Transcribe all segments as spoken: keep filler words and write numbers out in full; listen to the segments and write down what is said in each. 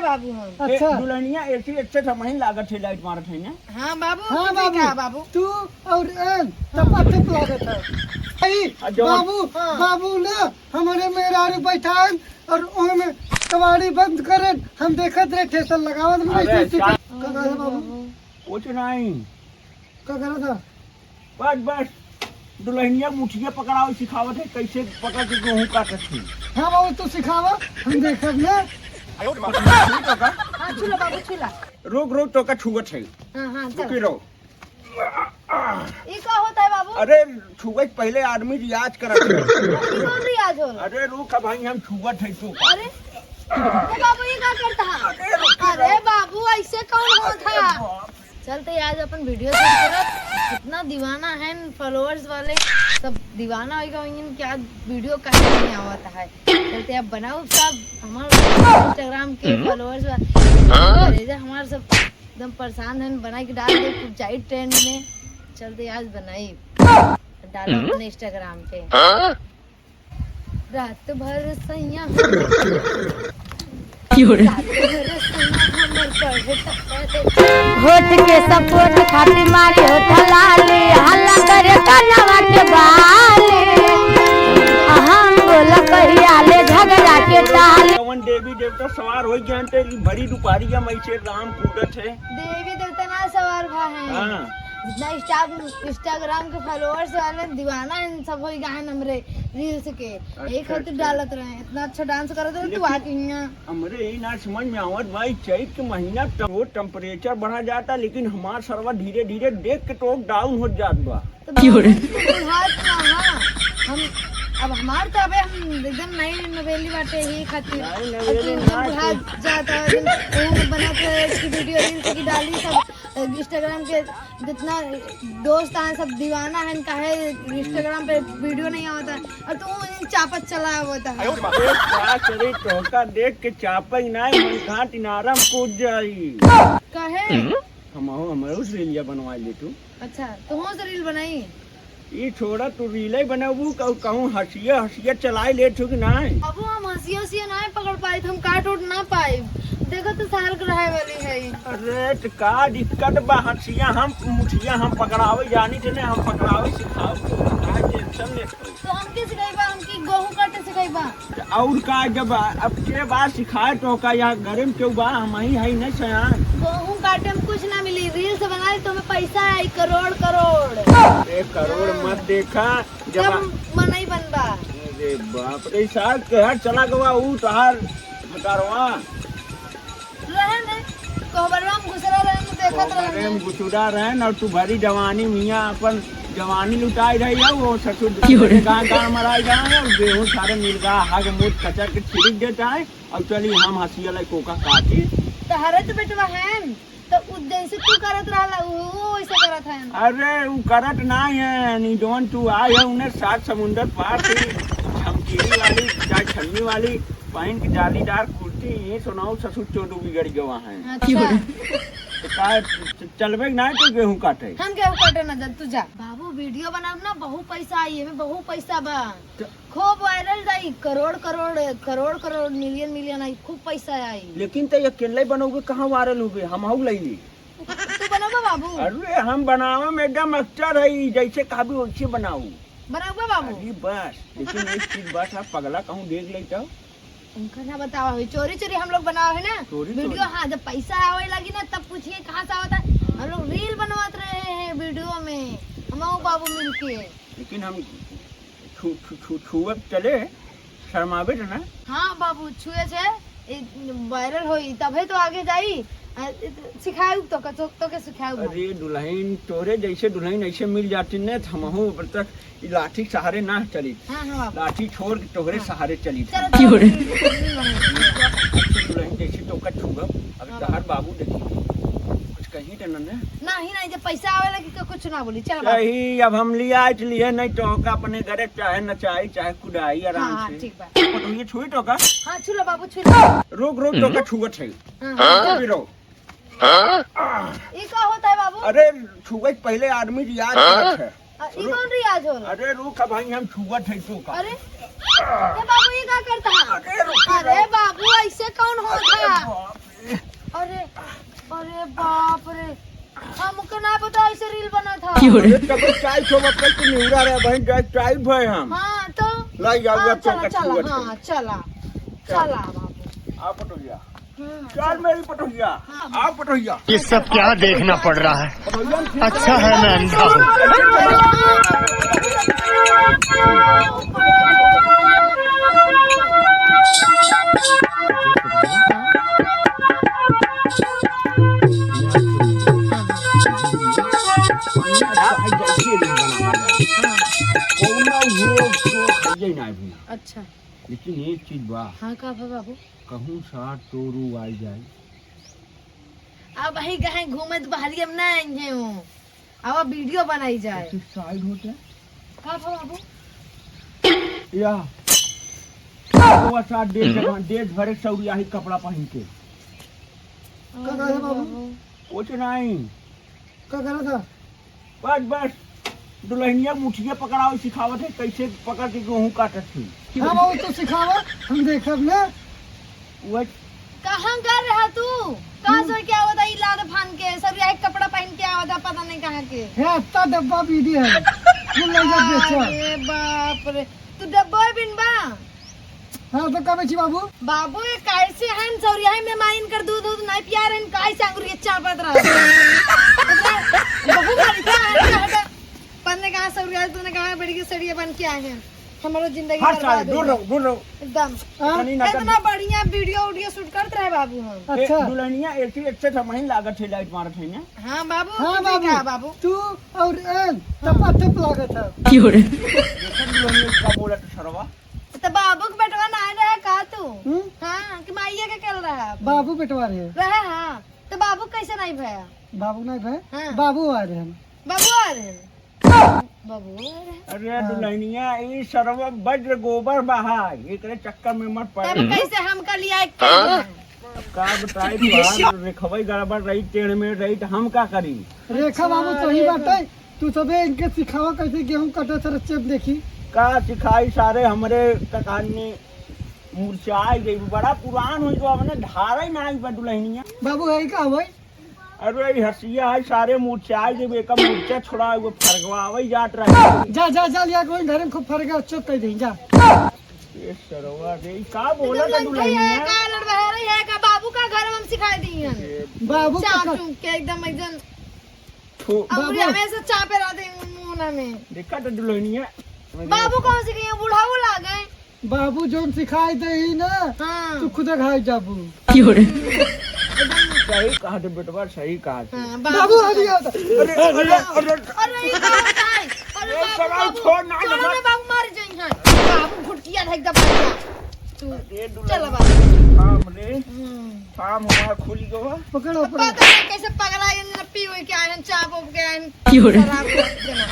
बाबू हम। ए, अच्छा। दुल्हनिया, ऐसी अच्छे से वहीं लागत है, लाइट मारत है ना? हाँ बाबू, हाँ तू भी बाबू, कहा बाबू? तू और एन टपाटप लागत है। आई, आ, जवान। बाबू, हाँ। बाबू ना हमारे मेहरारू बैठाएन और ओमे कबाड़ी बंद करेन, हम देखत रहे ठेसर लगावत में अरे, बैठे थे। का-, का कहत है बाबू? कुछ नहीं। का कहत है? बस, बस, दुल्हनिया मुठिया पकड़ावे सिखावत है, कैसे पकड़ के गेहूं काटत है। हाँ बाबू, तू सिखावा, हम देखब ना। छू तो का? हाँ, छू ला बाबू, छू ला। रुक, रुक, तो का छुअत है। हाँ, हाँ, चल। रुकी रहो। ई का होता है बाबू? अरे, छुए से पहले आदमी रियाज करत है। अरे, ई कौन रियाज होला? अरे, रुक, अब भाई हम छुअत है तो का। अरे, ए बाबू, ई का करता है? अरे, रुक, अरे रुक। बाबू, ऐसे कौन होता है? अरे बाप रे। चलते आज अपन वीडियो शूट करब। जितना दीवाना है फॉलोअर्स वाले, सब दीवाना होइगा, उनके आज वीडियो काहे नहीं आवत है। चलते अब बनाओ सब, हमार Instagram के फॉलोअर्स वाले, हाँ? अरे जा हमार सब एकदम परेशान हैं, बना के डाल दे खूब जाई ट्रेंड में। चलते आज बनाई, डालो अपने Instagram पे। रात भर सैया क्यों रे? रात भर सैया हमर पढ़े टप्पा रे। होठ के सपोर्ट खातिर मारी होठ लाली, हल्ला करे कनवा के बाली। हम बोला कहिया ले झगड़ा के टाली। कवन देवी देवता सवार होई गए हैं तेरी बड़ी दुपहरिया में से राम कूदत है। देवी देवता ना सवार भा है। हाँ। जितना Insta-, Instagram के फॉलोअर्स वाले दीवाना हैं, सब होई गए हैं हमरे रील्स के। अच्छा, यही खातिर अच्छा। डालत रहे, इतना अच्छा डांस करत रहे, तू लेकिन आके हियाँ। हमरे ई ना समझ में आवत बा, ई चैत के महीना ट-, वो टेम्परेचर बढ़ा जाता, लेकिन हमार सरवा धीरे धीरे देख के टोक डाउन होत जात बा। तो क्यों रे? बाबू, तू बुढ़ात ना, हाँ। हम, अब हमार तो अबे हम एकदम नई नवेली बाटे, यही खातिर। नई अब तू नवेली एकदम ना, बुढ़ात तू जाता है, एकदम ओहू में बनत है, इसकी वीडियो रील्स की डाली सब, Instagram के जितना दोस्त हैं, सब दीवाना हैं, काहे Instagram पे वीडियो नहीं आवता है, और तू वहीं चापत चला आवता है। अरे का करे, तोहका देख के चापई नाई, मन घाट इनारम कूद जाई। काहे? हमहू, हमरो से रीलिया बनवा ले तू। अच्छा, तोहू से रील बनाई? ई छोड़ा, तू रीले बनबू, कहूँ, कहूँ हंसिया, हंसिया चलाई ले तू कि नाई? बाबू, हम हंसिया, हंसिया नाई पकड़ पाई, हम काट उट ना पाई। देखो तो साल के रहे वाली है। अरे, त का दिक्कत बा? हंसिया हम, मुठिया हम पकड़ावे जानी थे ने, हम पकड़ावे सिखाओ। काहे टेंशन लेत हो? तो हमके सिखाइबा, हमके गेहूं काटे सिखाइबा। त और का, जब अब के बा सिखाए तो का, यहाँ घरे में केहू बा? हम ही है न सयान। गेहूं काटे में कुछ ना मिली, रील्स बनाई तो हमें पैसा आई करोड़ करोड़। ए, करोड़ हाँ। मत देखा, जब जब मनई बनबा। अरे बाप रे, साल के हर चला गवा ऊ तोहार भतारवा। रहे ने, कोहबरवा में घुसरा रहे ने, देखत रहे कोहबरे में ने। घुसुरा रहे न, और तू भरी जवानी मियाँ अपन जवानी लुटाई रही है, वो ससुर क्यों रे? गाँव गाँव मराई जाए, और गेहूं सारे मिलगा हग मुत कचर के छिड़क देता है, और चली हम हंसिया लाई कोका काटी। तहरे तो बेटवा है न, तो उ जैसे तू करत रहला, उ वैसे करत है। अरे, उ करत ना है, नी जौन तू आए है, उन्हें सात समुंदर पार से झमकीरी वाली, चाहे छन्नी वाली, पहन के जालीदार कुर्ती, ये सुनाओ ससुर चोदू बिगड़ गवा है। अच्छा। तो का च-, चलबे ना तो गेहूं काटे। हम गेहूं काटे ना जब तू जा। बाबू, वीडियो बनाब ना, बहुत पैसा आई, एमे बहुत पैसा बा। तो खूब वायरल जाई, करोड़ करोड़, करोड़ करोड़, मिलियन मिलियन आई, खूब पैसा आई। लेकिन ते अकेले बनोगे, कहाँ वायरल होगे? हम हऊ लई ली। तू बनोगा बाबू? अरे हम बनावे में एकदम मास्टर है, जैसे कहबी वैसे बनाऊ। बनोगा बाबू? अरे बस, लेकिन एक चीज बस, आप पगला कहूँ देख ले तो। उनका ना बतावा हुई, चोरी चोरी हम लोग बनावा है ना चोरी वीडियो। चोरी। हाँ, जब पैसा आवे लगी ना तब पूछिए कहाँ से आवता है। हम लोग रील बनवात रहे हैं वीडियो में, हम और बाबू मिलके। लेकिन हम छू, छू, छू, छुअब चले, शर्माबे तो ना। हाँ बाबू, छुए से ए, वायरल होई, तबे तो आगे जाई। आ, ए, सिखाऊ तो का, तो, तो के सिखाऊ हम। अरे दुल्हन, तोरे जैसे दुल्हन ऐसे मिल जाती न, तो हमहू अब तक ई लाठी के सहारे ना चली। हाँ, हाँ बाबू। लाठी छोड़ के तोहरे हाँ। सहारे चली। चलो, चलो, दुल्हन जैसे तो का छुअब, अब हाँ तोहार बाबू। बाबू देखी। कुछ कहीं तो ना, ना? नहीं, नहीं, जब पैसा आवे लगी तो कुछ ना बोली। चल बाबू। सही, अब हम लिया लिए नहीं तो का अपने घरे चाहे नचाई, चाहे कुदाई आराम हाँ, हाँ, से। ठीक बा। पटोहिए छुई तो का? हाँ, छू लो बाबू, छू लो। रुक, रुक, तो का छुअत है। हाँ, हाँ। अभी रहो। ई का होता है बाबू? अरे, छुए से पहले आदमी रियाज करत है। आ, ई रुक। कौन रियाज होला? अरे, रुक, अब भाई हम छुअत है तो का? अरे, ए बाबू, ई का करता है? अरे, रुक, अरे रुक। बाबू, ऐसे कौन होता है? अरे बाप रे। बाप रे, हमको ना पता ऐसे रील बना था। क्यों रे? अरे, तब टाइट हो, मतलब कि निहुरा रहे बहन, टाइट, टाइट भए हम। हाँ, तो? लाई जाओ, हाँ, अब तो चला, कच्ची चला, बच्ची। हाँ, चला, चला। चला बाबू। आप पटोहिया। हाँ, चल चला। मेरी पटोहिया। हाँ। आप पटोहिया। ये सब क्या देखना पड़ रहा है? पटोहिया, अच्छा है मैं अंधा हूँ। अच्छा। लेकिन एक चीज बा। हाँ, का बा बाबू? कहूँ साथ तोरू आई जाए। अब ही कहीं घूमे तो बहरी हम ना आएंगे हूँ। अब वीडियो बनाई जाए। ऐसे साइड होते। का बा बाबू? या। वो साथ देश जवान, देश भरे सौरिया ही कपड़ा पहन के। का कहे बाबू? कुछ नहीं। का करत ह? बस, बस, दुल्हनिया मुठिया पकड़ावे सिखावत है, कैसे पकड़ के गेहूं काटत है। हाँ बाबू, तो सिखावा, हम देखब ना। वो कहाँ कर रहा तू? कहाँ हम्म। से क्या होता है, लाद फान के, सब यही कपड़ा पहन के आवत है, पता नहीं कहाँ के। हे, अत्ता डब्बा बीड़ी है, वो ले जा बेचा। अरे बाप रे, तू डब्बा बिन बा? हाँ, तो का बेची बाबू? बाबू, ये कैसे हन सौरिया में माइन कर दूध, दूध नहीं पिया रहन, कैसे अंगुरिया चापत रहा? बाबू, मरता है, कहता, पन्ने कहा सौरिया, तूने कहा बड़ी के सड़िया बन के आए हैं, हमारो जिंदगी हट साले, बर्बाद हो दूर गई। रहो, दूर रहो। एकदम। हाँ? इतनी नकल इतना बढ़िया वीडियो, वीडियो शूट करत रहे बाबू हम। ए, अच्छा। दुल्हनिया ऐसी अच्छे से महीन लागत है, लाइट मारत है ना? हाँ बाबू, हाँ तू ठीक बाबू। है बाबू। तू और एन, हाँ। टपाटप लागत है। क्यों रे? देखो दुल्हनिया का बोला तो सरवा। तो बाबू के बेटवा ना रहे का तू? हम्म? हाँ, कि माइये के कल रहा? बाबू बेटवा रहे। रहे, हाँ। तो बाबू कैसे नहीं भया? बाबू नहीं भया? हाँ। बाबू आ रहे हैं। बाबू आ रहे हैं। बाबू आ रहे हैं। अरे हाँ। दुल्हनिया, ई सरवा वज्र गोबर बहा, एकरे चक्कर में मत पड़। तब कैसे हमका लिया एक हाँ? का बताई, तोहार रेखवई गड़बड़ रही, टेढ़ में रही, तो हम का करी? रेखा बाबू अच्छा, सही रेखा। बात है, तू सबे इनके सिखावा कैसे गेहूं कटे, सर चेप देखी। का सिखाई सारे, हमरे ककानी मुरझाई गई, बड़ा पुरान हो गया, हमने धारा ही ना आई बा दुल्हनिया। बाबू है का भाई? अरे ई हसिया है सारे मुरझाई गई, एका मुरझा छोड़ा, वो फरगवावे जात रहे। जा, जा, जा, लिया कोई घर में खूब फरगा चुप कर दे, जा। ये सरवा रे, ई का बोला था दुल्हनिया? का लड़बहरी है का? बाबू का घर में हम सिखाई दी हन। बाबू का चाप घर चुप के एकदम, एकदम थू। बाबू। हमेशा चापे रहते हैं मुंह में। देखा तो दुल्हनिया। बाबू कौन सी गई है? बुढ़ाऊ ला गए। बाबू जोन सिखाई दे ही ना, हाँ। तू खुदे खाई जाबू। क्यों रे? सही कहा थे बेटवा, सही कहा थे। हाँ, बाबू बाबू आ गया था। अरे, अरे, अरे। अरे, ई का होता है? अरे, ए, बाबू, सवाल बाबू, छोड़ ना, छोड़ो ना। ना, बाबू मार जाई हैं। बाबू घुटकिया धक दबा दिया। तू अरे, दुल्हन। चल बाबू। काम रे। हम्म। काम हमारा खुल गवा। पकड़ो, अब पकड़ो। पता नहीं कैसे पगला ये नप्पी हुई क्या है, चाप उप गया है, क्यों रे? शराब पी के ना।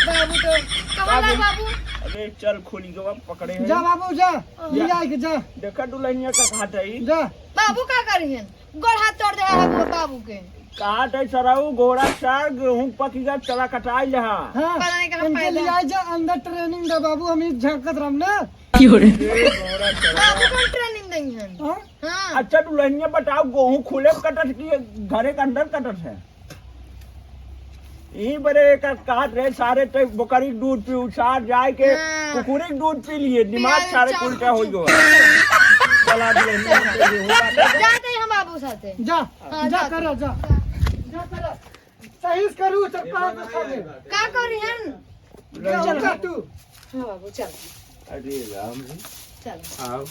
बाबू तो, कहाँ ला बाबू? बाबू? अरे, चल, खुल गवा, पकड़े हैं। जा बाबू, जा। जा। ले आके जा। देखा दुल्हनिया का कहा था ई? जा। बाबू का करी हैं? गोड़ हाथ तोड़ दे है वो बाबू के। काट है सराऊ, घोड़ा सार, गेहूं पकी गा, चला कटाई ले हा। हाँ, पता नहीं कहाँ इनके पैदा। ले आए जा, अंदर ट्रेनिंग दे बाबू, हम ही झंकत रहम ना। क्यों रे? ए घोड़ा सार। बाबू को ट्रेनिंग देंगे हम। हाँ? हाँ। अच्छा, दुल्हनिया बताओ, गेहूं खुले कटत की घरे के अंदर कटत है? ई बरे एक काट रहे सारे, ते बकरी के दूध पी, उछार जाए के हाँ। कुकुरी के दूध पी लिए, दिमाग पिया सारे चार उल्टा हो कुछ। गयो। चला दुल्हनिया के गेहूं काटे। जाते हैं हम बाबू साथे। जा। हाँ, जा, जा। करो, जा। जा, करो। सही से करू, चल, पाँच सौ खा ले। का करी हन? गेहूं चल। काटू। हाँ, बाबू, चल। अरे राम रे। चल। आओ।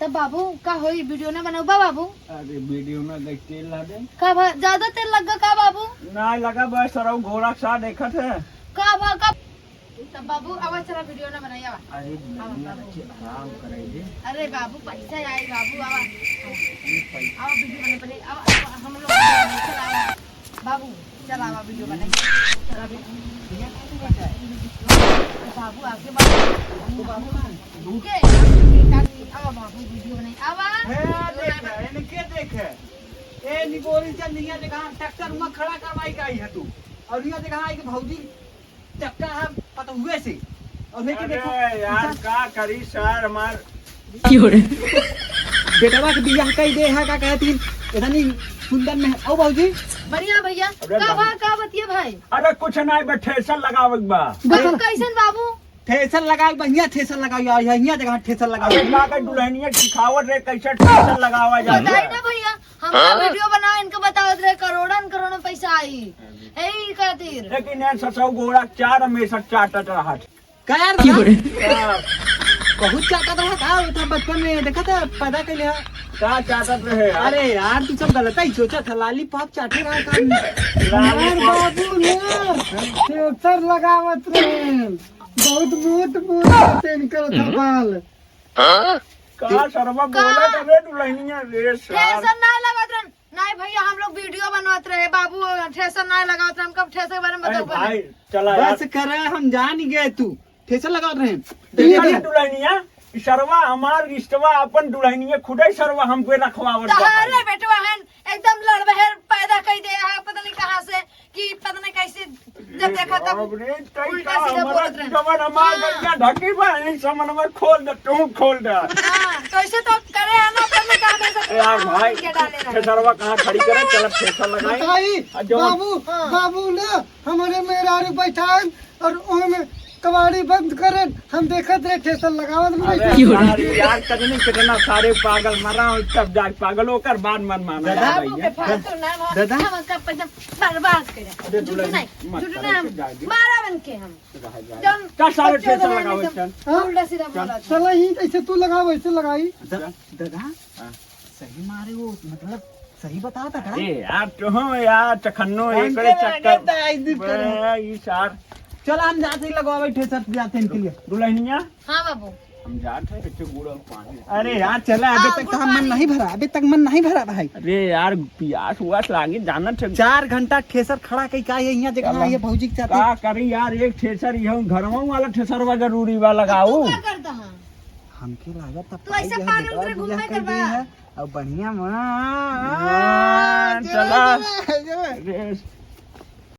तब बाबू, का होई, वीडियो ना बनाऊ बा बाबू? अरे, वीडियो ना देख, तेल ला दे। का भा, ज्यादा तेल लग गा का बाबू? ना लगा, बस सरऊ घोड़ा सा देखत है। का भा, का तब बाबू, आवा, चला वीडियो ना बनाई, आवा। अरे, आवा, दुल्हनिया बाबू। बच्चे आराम करे दे। अरे बाबू, पैसा आई बाबू, आवा। ये पैसा। आवा, वीडियो बने, बने, आवा, आवा, हम लोग चला, आवा। बाबू, चला, आवा, वीडियो बनाई। चला, वीडियो। बाबू, आगे बाबू। बाबू, बाबू, के? आवा बाबू, वीडियो बनाई, आवा। हे, देख, इनके देख। ए, निगोरी से निया देखा, ट्रैक्टर में खड़ा करवाई का आई है तू। और ये देखा, एक भौजी चक्का है पतहुए से। और लेके देखो, अरे यार, का करी सर, हमार क्यों रे? बेटवा के बियाह कई दे है, का कहत ही? इतनी सुंदर में, आओ बाबूजी। बढ़िया भैया। अरे का बाबू। बा, का बतिया भाई? अरे कुछ नाहीं बे, ठेसर लगावे के बा। बाबू, कैसन बाबू? ठेसर लगाओ, बढ़िया ठेसर लगाओ, या, या, हियाँ जगह ठेसर लगाओ। अरे का के दुल्हनिया सिखावत रहे, कैसे ठेसर लगावा जाए। बताई ना भैया, हम हाँ? वीडियो बनावे, इनके बतावत रहे, करोड़न करोड़न पैसा आई। यही खातिर। लेकिन यार ससौ गोड़ा चार हमेशा चाटत रहत। का यार की बोले? हाँ। बहुत चाटत रहत, हाँ, वो तो बचपन में देखा था, पैदा कैले हा। का चाटत रहे यार? अरे यार, तू सब गलत ही सोचा था, लॉलीपॉप चाटे रहा था। लॉलीपॉप। हमार बाबू ने ठेसर लगावत रहे। बहुत मोट मोट रहते इनकर था बाल। का सरवा बोला का? तबे दुल्हनिया रे सार। ठेसर ना लगावत रहन। नहीं भैया, हम लोग वीडियो बनवत रहे बाबू, ठेसर ना लगावत रहे। हम कब ठेसर के बारे में अरे बताओ भाई, पहले। चला यार। बस करा, हम जान गए तू ठेसर लगावत रहे। देखा ये ना दुल्हनिया, ई सरवा हमार रिश्तवा अपन दुल्हनिया खुदे सरवा हमके रखवावत बा। तोहरे बेटवा हन, एकदम लड़बहेर पैदा कई दे है, पता नहीं कहाँ से। कि पता नहीं कैसे जब देखा तब बाप रे, तई उल्टा का सीधा हमारा बोलत रहे। जवन हमार हाँ। गलिया ढकी बा, यही समनवा खोल दे, तू खोल दे। हाँ, तो ऐसे तो करे है ना, पता नहीं कहाँ से ए यार भाई, के डाले रहे। खेसरवा कहाँ खड़ी करे, चल अब खेसर लगाई। बताई, आ जवन बाबू, हाँ। बाबू ना हमारे मेहरारू बैठान और ओमे कबाड़ी बंद करे, हम देखत रहे ठेसर लगावत में अरे बैठे। यार, यार, तनी कितना सारे पागल मरा हो, तब जाके पागल होकर बात मन माना दादा, जा रही है। फालतू ना हो, दादा। हम उनका पैसा बर्बाद करे। अरे झूठो दुल्हन, नहीं, मत झूठो करो, नहीं, हम जाए दे। मारा बन के हम। रह जाए। जौन का सारे बच्चों ठेसर जमाने लगावे एकदम चल। हाँ? उल्टा सीधा चल। बोला था। चला ही, ऐसे तू लगाओ, ऐसे लगाई। द-, दादा, हाँ। सही मारे वो, मतलब, सही बता था का? अरे यार, तो हो यार, चखन्नो एक करे चक्कर। बे, ई सार। चल, हम जाते ही लगवावे ठेसर, जाते हैं इनके लिए। दुल्हनिया? हाँ बाबू। हम जात है, बच्चे बूढ़ा पानी। अरे यार, चला, अबे हाँ, तक तो हम मन नहीं भरा, अबे तक मन नहीं भरा भाई। अरे यार, पियास हुआ लागे, जाना थे। चार घंटा ठेसर खड़ा कई का है, यहाँ जगह चला। है, भौजी के साथ। का करी यार, एक ठेसर, यह घरवा वाला ठेसरवा जरूरी बा, लगाओ। तू का करता है? हमके लागत तू ऐसे पागल उधर घूमबे करबा। अब बढ़िया मा-, हाँ, चला। चला, चला। अरे,